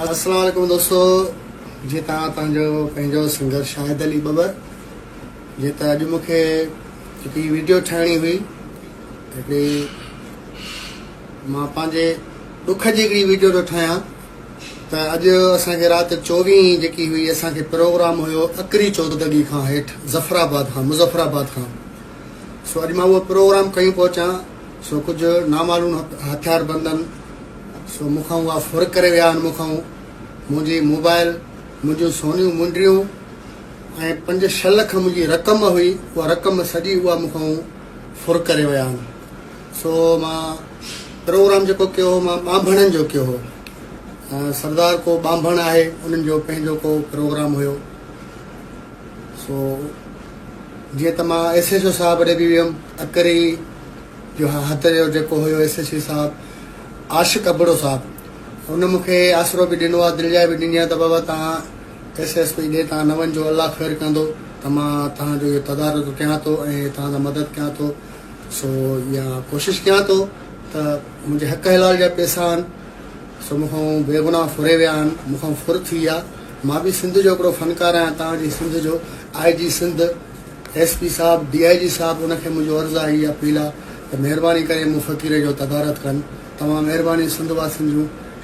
السلام عليڪم دوستو جي تان تان جو پنهنجو سنگر شاهد علي ٻٻر جي ته اڄ مون کي هڪڙي ويڊيو ٺاهڻي هئي هڪڙي مان پنهنجي ڏک جي هڪڙي ويڊيو ٿو ٺاهيان ته اڄ اسان کي رات چوويهين جيڪي هئي اسان کي پروگرام هيو اڪري چودڳي کان هيٺ ظفر آباد کان مظفر آباد کان سو اڄ مان اهو پروگرام ڪيون پهچان سو ڪجهه نامعلوم هٿيار بندن سو مون کان اها ڦر ڪري ويا آهن مون کان منهنجي موبائل منهنجون سونيون منڊيون ۽ پنج ڇهه لک منهنجي رقم هئي اها رقم سڄي اها مون کان ڦر ڪري ويا آهن سو مان پروگرام جيڪو ڪيو هو مان ٻانڀڻن جو ڪيو هو سردار ڪو ٻانڀڻ آهي انهن جو پنهنجو ڪو پروگرام هيو سو جيئن ته مان ايس ايڇ او صاحب ڏي به ويم اڪري جو حد جو جيڪو هيو ايس ايڇ اي صاحب عاشق ابڙو صاحب ان مون کي آسرو به ڏنو آهي دلجاء به ڏني آهي ته بابا توهان ايس ايس پي ڏي توهان نه وڃجو الله خير ڪندو ته مان توهان جو اهو تدارڪ ڪيان ٿو ۽ توهان سان مدد ڪيان ٿو سو اها ڪوشش ڪيان ٿو ته منهنجي حق حلال جا پيسا آهن سو مون کان بيگناهه ڦري ويا آهن مون کان ڦر ٿي آهي مان به سنڌ جو هڪڙو فنڪار آهيان توهان جي سنڌ جو آء جي سنڌ ايس پي صاحب ڊي I جي صاحب ان کي منهنجو عرض آهي اها اپيل آهي ته مهرباني ڪري مون فقير جو تدارڪ ڪن توهان مهرباني سنڌ واسين جون.